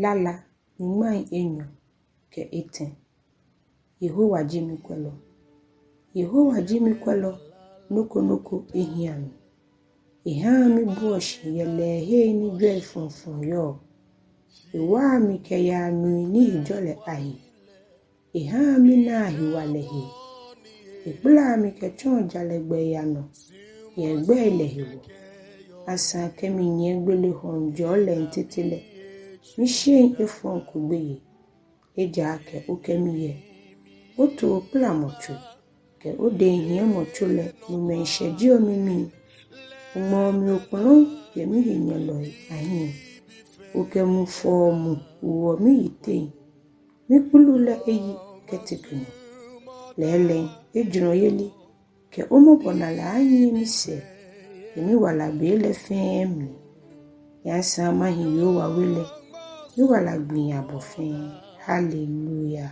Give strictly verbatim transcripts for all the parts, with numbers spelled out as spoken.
Lala nyɔŋmai enyɔ kɛ etɛ. Yehowa ji mikwɛlɔ. Yehowa ji mikwɛlɔ, nɔ ko nɔ ko ehiaaa mi. Ehaa mibuɔ shi yɛ lɛɛhei ni jwɛi frɔŋfrɔŋ yɔɔ. Ewaa mi kɛyaa nui ni he jɔ lɛ ahe. Ehaa minaa hewalɛ hee. Ekpalaa mi kɛtsɔɔ jalɛ gbɛi anɔ, yɛ egbɛi lɛ hewɔ. Asaŋ kɛ minyiɛ gbele hɔɔŋ jɔɔ lɛŋ tete lɛ, misheŋ efɔŋ ko gbeyei. Ejaakɛ okɛ mi yɛ. Otoopalamɔtso kɛ odɛhiɛmɔtso lɛ, no mɛi shɛjeɔ mimii. Oŋmɛɔ mi okplɔ̃ yɛ mihenyɛlɔi ahiɛ. Okɛ mu fɔɔ mu woɔ miyiteŋ. Mikpulu lɛ eyi kɛteke nɔ. Lɛɛlɛŋ, ejurɔyeli kɛ omɔbɔnalɛ aaanyiɛ misɛɛ yɛ miwala be lɛ fɛɛ mli. Ni asaŋ mahi Yehowa we lɛ miwala gbii abɔ fɛɛ. Haleluya.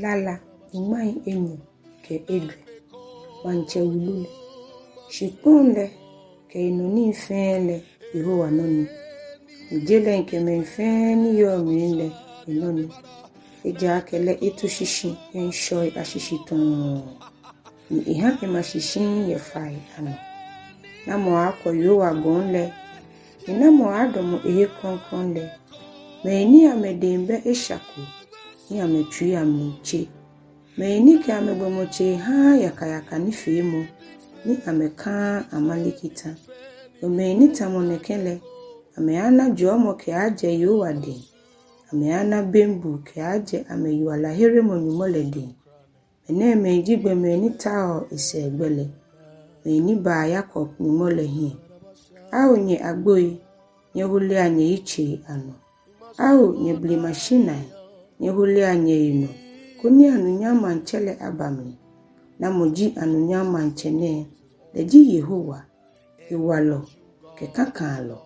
Lala nyɔŋmai enyɔ kɛ ejwɛ. Maŋtsɛ wulu lɛ. Shikpɔŋ lɛ kɛ enɔ nii fɛɛ lɛ, Yehowa nɔ ni. Ni je lɛ kɛ mɛi fɛɛ ni yɔɔ mli lɛ, enɔ ni. Ejaakɛ lɛ eto shishi yɛ ŋshɔi ashishi tɔŋŋ, ni eha ema shi shiŋŋ yɛ fai anɔ. Namɔ aaakwɔ Yehowa gɔŋ lɛ? Ni namɔ aaadamɔ ehe krɔŋkrɔŋ lɛ? Mɛi ni amɛdɛŋ bɛ esha ko, ni amɛtsuii amli tse. Mɛi ni kɛ amɛgbɔmɔtsei haaa yakayaka nifeemɔ, ni amɛkaaa amale kita. Gbɔmɛi ni tamɔ nɛkɛ lɛ, amɛaana jɔɔmɔ kɛaajɛ Yehowa dɛŋ. Amɛaana bembuu kɛaajɛ amɛyiwalaheremɔ Nyɔŋmɔ lɛ dɛŋ. Mɛnɛɛmɛi ji gbɔmɛi ni taoɔ esɛɛgbɛ lɛ, mɛi ni baa Yakob Nyɔŋmɔ lɛ hiɛ. Ao nyɛ agboi, nyɛholea nyɛyitsei anɔ. Ao nyɛ blema shinai, nyɛholea nyɛhe nɔ, koni anunyam maŋtsɛ lɛ aba mli. Namɔ ji anunyam maŋtsɛ nɛɛ? Lɛ ji Yehowa, hewalɔ kɛ kãkãlɔ.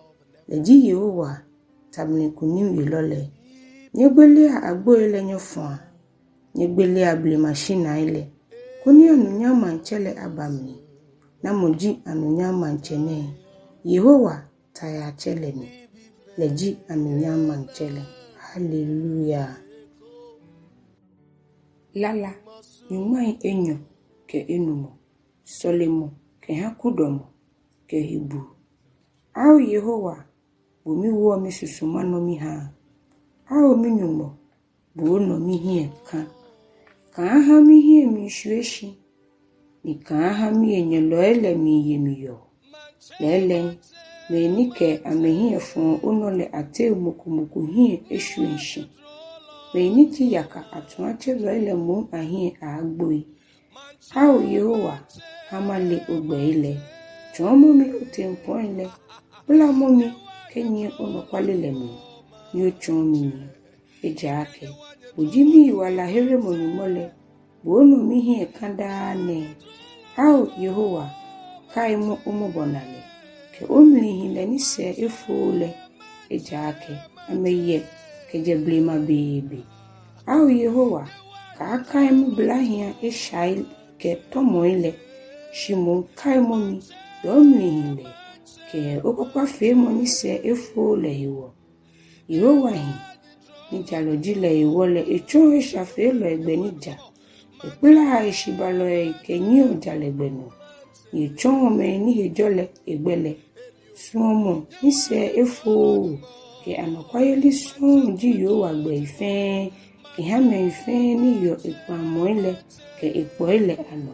Lɛ ji Yehowa, ta mli kunimyelɔ lɛ. Nyɛgbelea agboi lɛ nyɛfɔa, nyɛgbelea blema shinai lɛ, koni anunyam maŋtsɛ lɛ aba mli. Namɔ ji anunyam maŋtsɛ nɛɛ? Yehowa, Taiatsɛ lɛ ni. Lɛ ji anunyam maŋtsɛ lɛ. Haleluya. Lala nyɔŋmai enyɔ kɛ enumɔ. Sɔlemɔ kɛha kudɔmɔ kɛ hebuu. Ao Yehowa, bo miwoɔ misusuma nɔ mihaa. Ao mi-Nyɔŋmɔ, bo onɔ mihiɛ kã. Kaaha mihiɛ miishwie shi, ni kaaha mihenyɛlɔi lɛ miiye mi yɔɔ. Lɛɛlɛŋ, mɛi ni kɛ amɛhiɛ fɔɔ onɔ lɛ ateŋ mɔ ko mɔ ko hiɛ eshwieŋ shi. Mɛi ni ji yaka atuatselɔi lɛ moŋ ahiɛ aaagboi. Ao Yehowa, ha male ogbɛi lɛ. Tsɔɔmɔ mi otempɔŋi lɛ. Kplamɔ mi kɛnyiɛ onɔkwale lɛ mli, ni otsɔɔ mi nii. Ejaakɛ bo ji miyiwalaheremɔ Nyɔŋmɔ lɛ, bo onɔ mihiɛ kã daa nɛɛ. Ao Yehowa, kaimɔ omɔbɔnalɛ kɛ omlihilɛ ni sɛɛ efooo lɛ. Ejaakɛ amɛyɛ kɛjɛ blema beebe. Ao Yehowa, kaakai miblahiaŋ eshai kɛ tɔmɔi lɛ, shi moŋ kaimɔ mi yɛ omlihilɛ kɛ okpakpafeemɔ ni sɛɛ efooo lɛ hewɔ. Yehowa hi, ni jalɔ ji lɛ hewɔ lɛ, etsɔɔ eshafeelɔi gbɛ ni ja. Ekpalaa eshibalɔi kɛnyiɛɔ jalɛ gbɛ nɔ, ni etsɔɔ mɛi ni he jɔ lɛ egbɛ lɛ. Suɔmɔ ni sɛɛ efooo kɛ anɔkwayeli sɔŋŋ ji Yehowa gbɛi fɛɛ, kɛha mɛi fɛɛ ni yeɔ ekpaŋmɔi lɛ kɛ ekpɔi lɛ anɔ.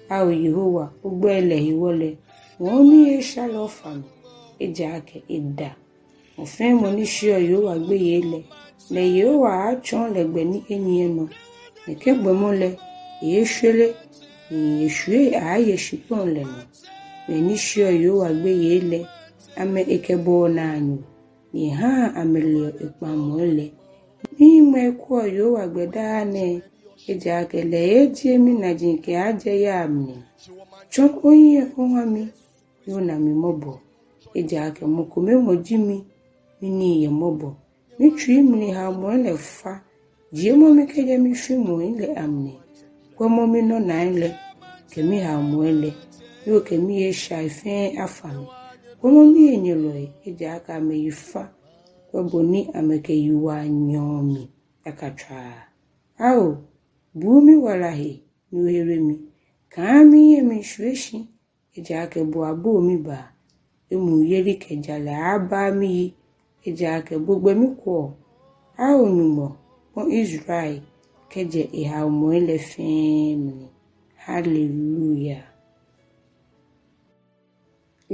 Ao Yehowa, ogbɛi lɛ hewɔ lɛ, ŋɔɔ mihe esha lɛ ofa mi, ejaakɛ eda. Mɔ fɛɛ mɔ ni sheɔ Yehowa gbeyei lɛ, lɛ Yehowa aaatsɔɔ lɛ gbɛ ni enyiɛ nɔ. Nɛkɛ gbɔmɔ lɛ, eeeshwere, ni eshwiei aaaye shikpɔŋ lɛ nɔ. Mɛi ni sheɔ Yehowa gbeyei lɛ, amɛ ekɛbɔɔ naanyo, ni ehaa amɛleɔ ekpaŋmɔi lɛ. Mihiŋmɛi kwɛɔ Yehowa gbɛ daa nɛɛ, ejaakɛ lɛ eeejie minaji kɛaajɛ yaa mli. Tsɔ ohiɛ oha mi, ni ona mi mɔbɔ. Ejaakɛ mɔ kome mɔ ji mi, minii yɛ mɔbɔ. Mitsui mli haomɔi lɛ fa. Jiemɔ mi kɛjɛ mifimɔi lɛ amli. Kwɛmɔ minɔnai lɛ kɛ mihaomɔi lɛ, ni okɛ mihe eshai fɛɛ afa mi. Kwɛmɔ mihenyɛlɔi, ejaakɛ amɛyi fa, kwɛ bɔ ni amɛkɛ yiwaa nyɛɔ mi yakatswaa. Ao, buu miwala he ni ohere mi. Kaaha mihiɛ miishwie shi, ejaakɛ bo abo mibaa. Emuuyeli kɛ jalɛ aaaba miyi, ejaakɛ bo gbɛ mikwɛɔ. Ao Nyɔŋmɔ, kpɔ̃ Israel kɛjɛ ehaomɔi lɛ fɛɛ mli. Haleluya.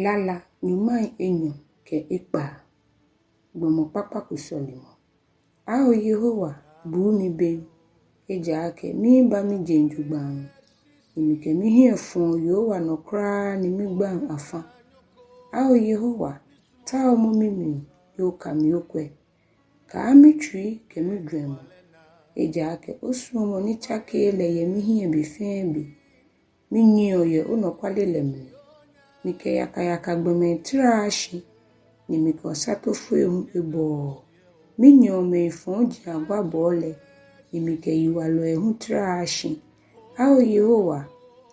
Lala nyɔŋmai enyɔ kɛ ekpaa. Gbɔmɔ kpakpa ko sɔlemɔ. Ao Yehowa, buu mi bem, ejaakɛ miiba mijeŋ jogbaŋŋ, ni mikɛ mihiɛ fɔ̃ɔ Yehowa nɔ kwraa ni migbaŋ afã. Ao Yehowa, taomɔ mimli, ni oka mi okwɛ. Kaa mitsui kɛ mijwɛŋmɔ, ejaakɛ osuɔmɔ ni tsakeee lɛ yɛ mihiɛ be fɛɛ be. Minyiɛɔ yɛ onɔkwale lɛ mli. Mikɛ yakayaka gbɔmɛi traa shi, ni mikɛ osatofoi hu ebɔɔɔ. Minyɛɔ mɛi fɔji agwabɔɔ lɛ, ni mikɛ yiwalɔi hu traa shi. Ao Yehowa,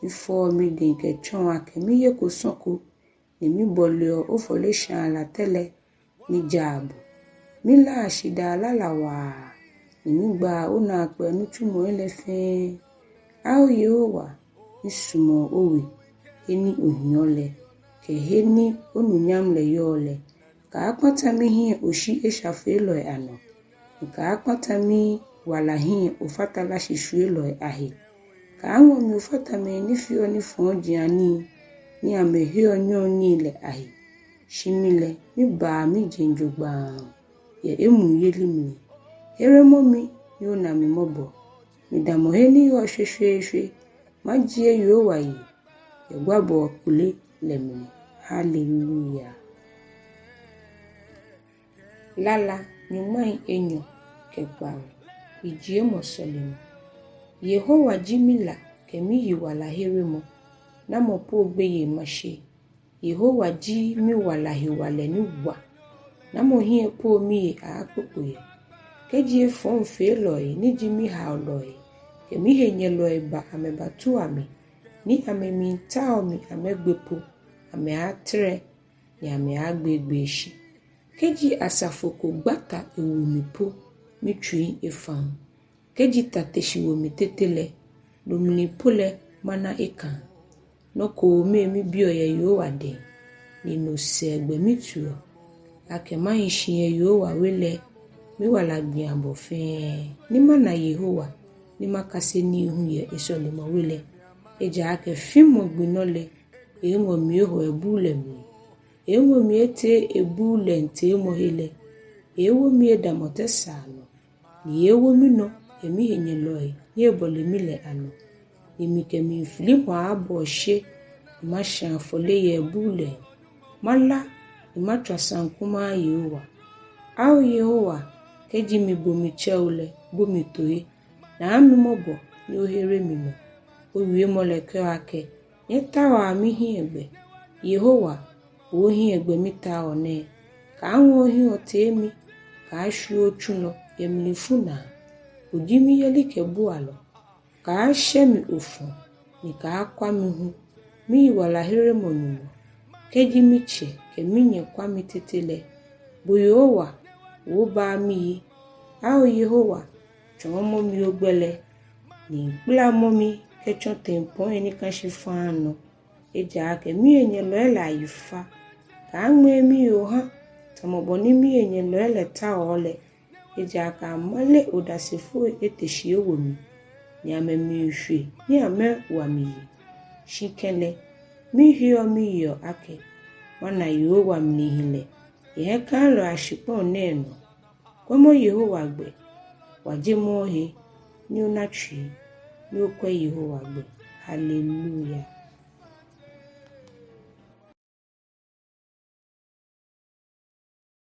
mifɔɔ midɛŋ kɛtsɔɔ akɛ miyeko sɔ̃ ko, ni mibɔleɔ ofɔleshaa latɛ lɛ, mijaa bo. Milaa shidaa lala waa, ni migbaa onaakpɛɛ nitsumɔi lɛ fɛɛ. Ao Yehowa, misumɔɔ owe, he ni ohiɔ lɛ, kɛ he ni onunyam lɛ yɔɔ lɛ. Kaakpata mihiɛ oshi eshafeelɔi anɔ, ni kaakpata miwala hiɛ ofata lashishwielɔi ahe. Kaaŋɔ mi ofata mɛi ni feɔ nifɔjianii, ni amɛheɔ nyɔŋnii lɛ ahe. Shi mi lɛ, mibaa mijeŋ jogbaŋŋ yɛ emuuyeli mli. Heremɔ mi ni ona mi mɔbɔ. Midamɔ he ni yɔɔ shweshweeshwe. Majie Yehowa yi yɛ gwabɔɔ kpele lɛ mli. Haleluya. Lala nyɔŋmai enyɔ kɛ kpawo. Yijiemɔ sɔlemɔ. Yehowa ji mila kɛ miyiwalaheremɔ. Namɔ po gbeyei mashe? Yehowa ji miwala hewalɛ ni wa. Namɔ hiɛ po mihe aaakpokpo yɛ? Kɛji efɔŋfeelɔi ni ji mihaolɔi kɛ mihenyɛlɔi ba amɛbatua mi, ni amɛmiitao mi amɛgbe po, amɛaatrɛ ni amɛaagbeegbee shi. Kɛji asafo ko gba ta ewo mi po, mitsui efaŋ. Kɛji ta te shi wo mi tete lɛ, no mli po lɛ mana ekãa. Nɔ kome mibiɔ yɛ Yehowa dɛŋ, ni no sɛɛ gbɛ mituɔ, akɛ mahi shi yɛ Yehowa we lɛ, miwala gbii abɔ fɛɛ, ni mana Yehowa, ni makase nii hu yɛ esɔlemɔwe lɛ. Ejaakɛ fimɔ gbi nɔ lɛ, eeeŋɔ mi eho ebuu lɛ mli. Eeeŋɔ mi etee ebuu lɛŋ teemɔhe lɛ. Eeewo mi edamɔ tɛsaa nɔ, ni eeewo minɔ yɛ mihenyɛlɔi ni ebɔle mi lɛ anɔ. Ni mikɛ miifilimɔ aaabɔ oshe, ni mashã afɔle yɛ ebuu lɛŋ. Mala, ni matswa saŋku maha Yehowa. Ao Yehowa, kɛji mibo mitsɛ bo lɛ, bo mi toi. Naa mi mɔbɔ, ni ohere mi nɔ. Owiemɔ lɛ kɛɔ akɛ, nyɛtaoa mihiɛgbɛ. Yehowa, wo ohiɛgbɛ mitaoɔ nɛɛ. Kaaŋɔ ohiɛ otee mi, kaashwie otsulɔ yɛ mlifu naa. Bo ji miyelikɛbualɔ. Kaashɛ mi ofɔ̃, ni kaakwa mi hu, miyiwalaheremɔ Nyɔŋmɔ. Kɛji mitsɛ kɛ minyɛ kwa mi tete lɛ, bo Yehowa, oobaa miyi. Ao Yehowa, tsɔɔmɔ mi ogbɛ lɛ, ni kplamɔ mi kɛtsɔ tempɔŋ ni kã shi faŋŋ nɔ. Ejaakɛ mihenyɛlɔi lɛ ayi fa. Kaaŋmɛɛ miyi oha, tamɔ bɔ ni mihenyɛlɔi lɛ taoɔ lɛ. Ejaakɛ amale odasefoi ete shi ewo mi, ni amɛmiishwe ni amɛwa mi yi. Shi kɛlɛ, miheɔ miyeɔ akɛ, mana Yehowa mlihilɛ yɛ hiɛkãalɔi ashikpɔŋ nɛɛ nɔ. Kwɛmɔ Yehowa gbɛ, wajemɔ ohe, ni ona tsui, ni okwɛ Yehowa gbɛ. Haleluya.